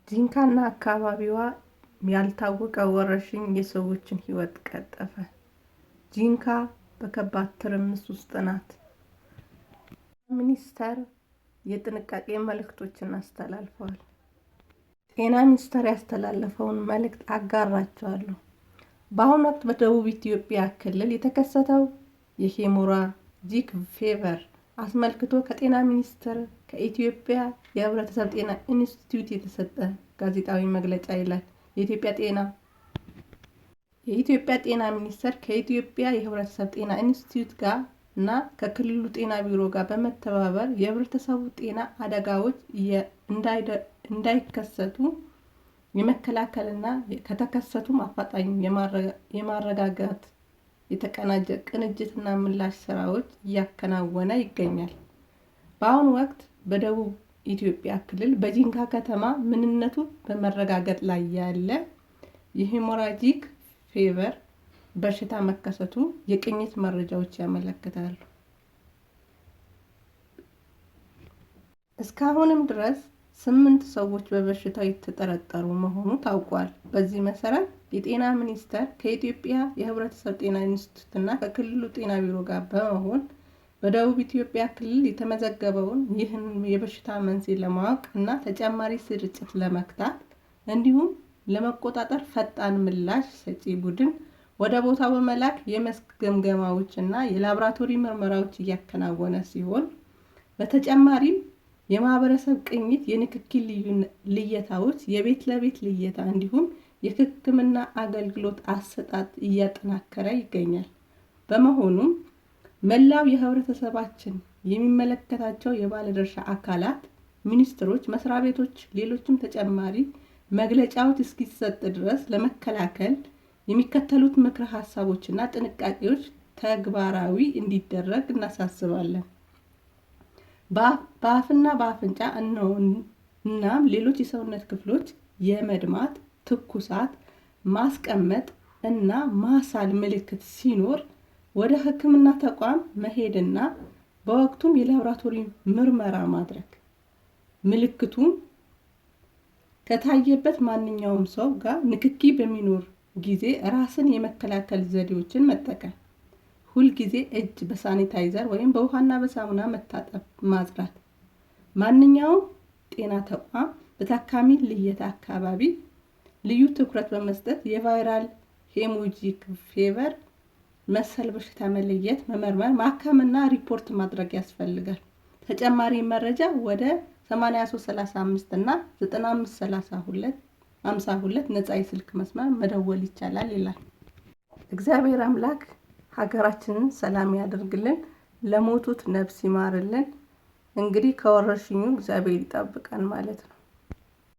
ጂንካና አካባቢዋ ያልታወቀ ወረርሽኝ የሰዎችን ሕይወት ቀጠፈ። ጂንካ በከባድ ትርምስ ውስጥ ናት። ሚኒስቴር የጥንቃቄ መልእክቶችን አስተላልፈዋል። ጤና ሚኒስቴር ያስተላለፈውን መልእክት አጋራቸዋለሁ። በአሁኑ ወቅት በደቡብ ኢትዮጵያ ክልል የተከሰተው የ hemorrhagic fever አስመልክቶ ከጤና ሚኒስቴር ከኢትዮጵያ የሕብረተሰብ ጤና ኢንስቲትዩት የተሰጠ ጋዜጣዊ መግለጫ ይላል። የኢትዮጵያ ጤና ሚኒስቴር ከኢትዮጵያ የሕብረተሰብ ጤና ኢንስቲትዩት ጋር እና ከክልሉ ጤና ቢሮ ጋር በመተባበር የህብረተሰቡ ጤና አደጋዎች እንዳይከሰቱ የመከላከልና ከተከሰቱም አፋጣኝ የማረጋጋት የተቀናጀ ቅንጅትና ምላሽ ስራዎች እያከናወነ ይገኛል። በአሁኑ ወቅት በደቡብ ኢትዮጵያ ክልል በጂንካ ከተማ ምንነቱ በመረጋገጥ ላይ ያለ የ hemorrhagic fever በሽታ መከሰቱ የቅኝት መረጃዎች ያመለክታሉ። እስካሁንም ድረስ 8 ሰዎች በበሽታው የተጠረጠሩ መሆኑ ታውቋል። በዚህ መሰረት የጤና ሚኒስቴር ከኢትዮጵያ የሕብረተሰብ ጤና ኢንስቲትዩት እና ከክልሉ ጤና ቢሮ ጋር በመሆን በደቡብ ኢትዮጵያ ክልል የተመዘገበውን ይህን የበሽታ መንስኤ ለማወቅ እና ተጨማሪ ስርጭት ለመግታት እንዲሁም ለመቆጣጠር ፈጣን ምላሽ ሰጪ ቡድን ወደ ቦታው በመላክ የመስክ ግምገማዎች እና የላብራቶሪ ምርመራዎች እያከናወነ ሲሆን፣ በተጨማሪም የማህበረሰብ ቅኝት፣ የንክኪ ልየታዎች፣ የቤት ለቤት ልየታ እንዲሁም የሕክምና አገልግሎት አሰጣጥ እያጠናከረ ይገኛል። በመሆኑም መላው የህብረተሰባችን የሚመለከታቸው የባለድርሻ አካላት፣ ሚኒስትሮች፣ መስሪያ ቤቶች፣ ሌሎችም ተጨማሪ መግለጫዎች እስኪሰጥ ድረስ ለመከላከል የሚከተሉት ምክረ ሀሳቦችና ጥንቃቄዎች ተግባራዊ እንዲደረግ እናሳስባለን። በአፍና በአፍንጫ እናም ሌሎች የሰውነት ክፍሎች የመድማት፣ ትኩሳት፣ ማስቀመጥ እና ማሳል ምልክት ሲኖር ወደ ሕክምና ተቋም መሄድና በወቅቱም የላብራቶሪ ምርመራ ማድረግ፣ ምልክቱም ከታየበት ማንኛውም ሰው ጋር ንክኪ በሚኖር ጊዜ ራስን የመከላከል ዘዴዎችን መጠቀም፣ ሁልጊዜ እጅ በሳኒታይዘር ወይም በውሃና በሳሙና መታጠብ፣ ማጽዳት፣ ማንኛውም ጤና ተቋም በታካሚ ልየታ አካባቢ ልዩ ትኩረት በመስጠት የ viral hemorrhagic fever መሰል በሽታ መለየት፣ መመርመር፣ ማከምና ሪፖርት ማድረግ ያስፈልጋል። ተጨማሪ መረጃ ወደ 8335 እና 9532 52 ነፃ የስልክ መስመር መደወል ይቻላል ይላል። እግዚአብሔር አምላክ ሀገራችንን ሰላም ያደርግልን፣ ለሞቱት ነፍስ ይማርልን። እንግዲህ ከወረርሽኙ እግዚአብሔር ይጠብቀን ማለት ነው።